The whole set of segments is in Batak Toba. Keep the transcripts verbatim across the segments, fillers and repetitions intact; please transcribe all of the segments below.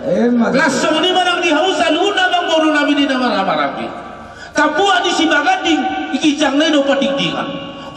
Emma tutu. Las songon i ma nang di hamu saluhutna amangboru nami di na marhahamaranggi. Tampuak ni Sibaganding, i ginjang na i do pandingdingan.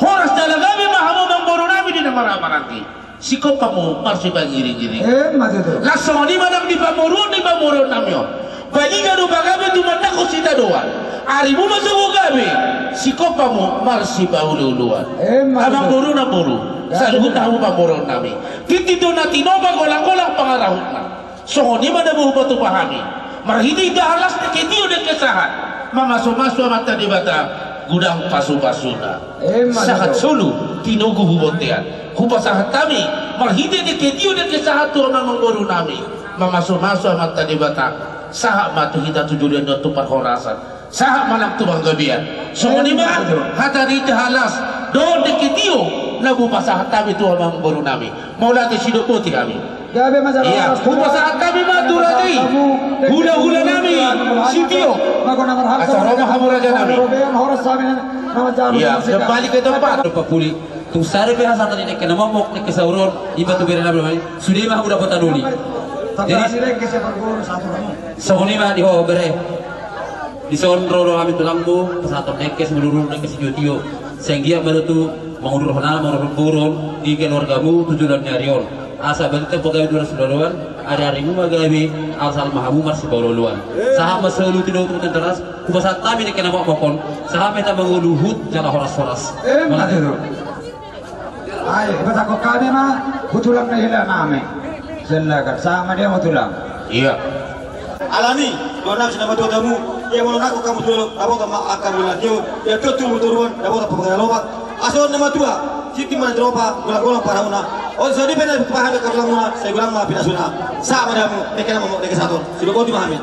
Horas jala gabe ma hamu amangboru nami di na marhahamaranggi. Singkop hamu marsipangiringiring. Emma tutu. Las songon i ma nang di pamoruon ni pamoruon nami on. Baliga do pagabe tumandangkon sitadoan. Arimu ma sogo gabe, singkop hamu marsipauluuluan. Emma tutu. Amangboru namboru, saluhutna hamu pamoruon nami. Tintin do na tinopa, golanggolang pangarahutna. Songon i ma na boi hupatupa hami. Marhite indahan las, dengke tio, dengke sahat, mamasumasu Amanta Debata godang pasupasuna. Emma tutu. Sahat solu tinogu hu bontean. Hupasahat hami marhite dengke tio, dengke sahat tu amangboru nami. Mamasumasu Amanta Debata, sahat ma tu hita tu joloan on tu parhorasan. Sahat ma nang tu panggabean. Songon i ma hata ni indahan las dohot dengke tio na boi hupasahat hami tu amangboru nami. Mauliate, sidok boti hami. Gabe ma jala. Ia, horas, hupasahat hami ma tu raja i, hulahula nami sitio. Asa ro ma hamu raja nami. Ia, kembali ke tempat. Tung sada pe hasahatan ni dengke na momok, dengke saur on, i ma tu bere nami, sude ma hamu dapotan uli. Jadi songon i ma di ho bere. Dison ro do hami tulangmu pasahathon dengke simalurung, dengke sitiotio. Sai anggiat ma tutu mangudur hona, mangudur umur on di keluargamu tu joloan ni ari on. Asa balintang pagabe tu na sitadoan, ariarimu ma gabe, asa ma hamu marsipauluuluan. Sahat ma solu tinogu tu bontean, hupasahat hami dengke na momok on. Sahat ma hita mangolu huhut jala horashoras. Emma tutu. Ai, hupasahat hami ma tu tulang ni hela nami. Silakan, sahat ma di hamu tulang. Ia. Alani, dohonon nami sian na matua tu hamu, ia molo nangkok hamu tu jolo, dapotan ma angka na uli, ia tontu hamu tu toruan, dapotan pangkataion na lomak. Asa on na matua, tintin ma na tinopa, golanggolang pangarahutna. On songon i pe na pahami angka tulangmuna, sai godang ma pinasuna. Sahat ma di hamu, dengke na momok, dengke sahat on. Sidok boti ma hami.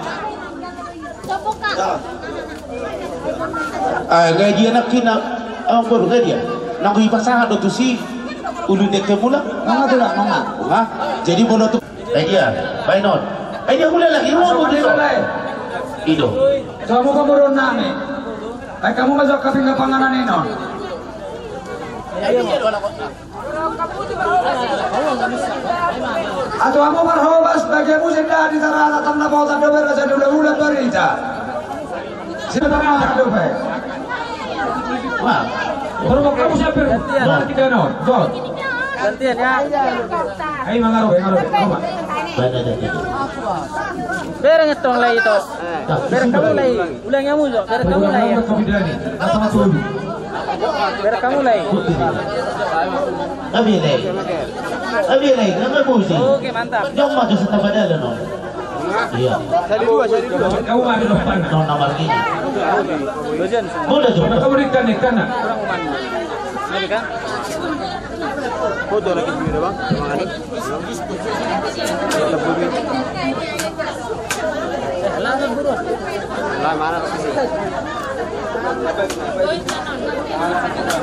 Ah, nga dia nangkin, amangboru, nga dia? Nanggo hupasahat do tusi ulu ni dengke muna? Nunga tulang, nunga. Hah? Jadi molo tu, nga dia? Baen on. Nga dia, hula lagi, hula lagi. I do. Songon i ma pamoruon nami. Baen hamu ma jo angka pinggan panganan i non. Atua hamu marhobas, bagianmu sinda di tarata, tanda potan dope, raja ni hulahula, barita. Sinda tanda dope. Wah. Hormat hamu siapir. Gantian. Gantian, no. Go. Gantian, ya. Ayo, mangaruh, mangaruh. Hormat. Bereng itu mulai itu. Bereng kamu mulai. Ulang hamu jo, bereng hamu mulai. Bereng hamu mulai. Abi lai. Abi lai, nama busi. Oke, mantap. Jom maju serta pada lo, no. Iya. Seri dua, seri dua. Nona Margini. Udah, jom. Kamu ikan, ikan, nak. Ini kan. Foto lagi dulu, Bang. Sama ini.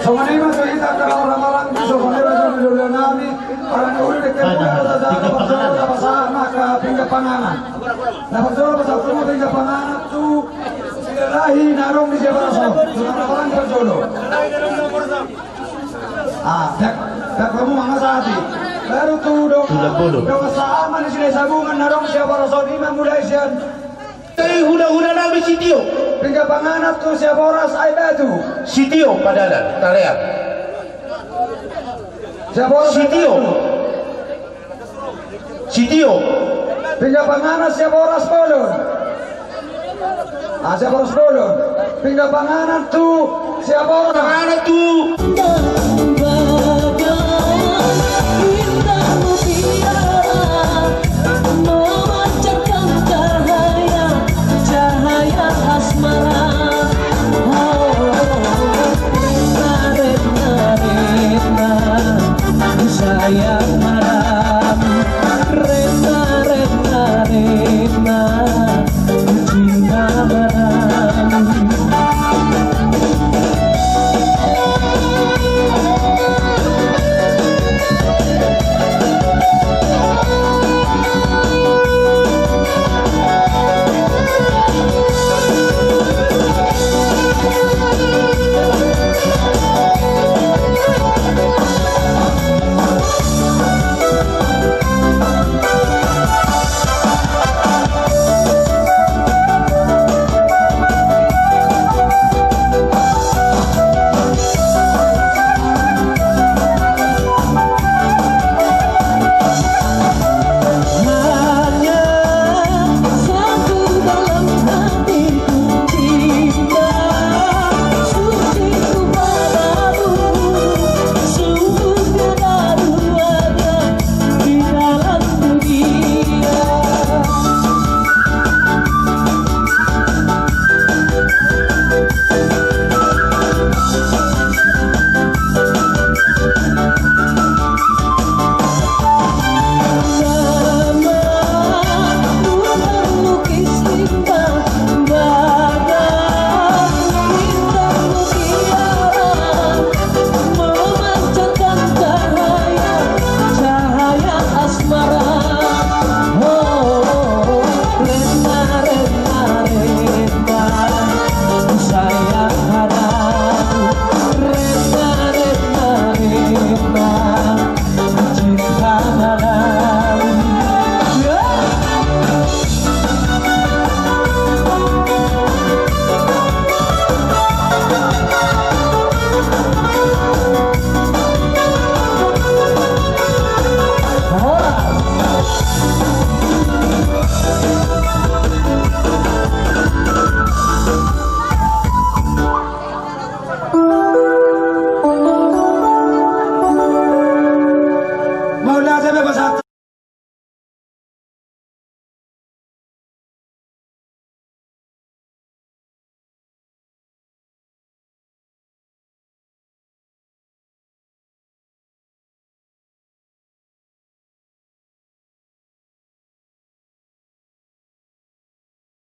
Songon i ma tu hita angka na marhahamaranggi, songon i ma tu joloan nami, ala ni uli dengke muna, pasahat ma angka pinggan panganan. Na parjolo pasahat ma pinggan panganan tu Silalahi na adong di Siaboras on, tu na marhahamaranggi parjolo. Ah, pek, pek hamu mangasahati. Baru tu dongan, dongan sahat ma ni Silahisabungan na adong Siaboras on, i ma mulai sian. Hei, hulahula nami sitio. Pinggan panganan tu Siaboras Aek Batu. Sitio Padalan, Tarean. Siaboras Aek Batu. Sitio. Sitio. Pinggan panganan Siaboras Bolon. Ah, Siaboras Bolon. Pinggan panganan tu Siaboras. Panganan tu.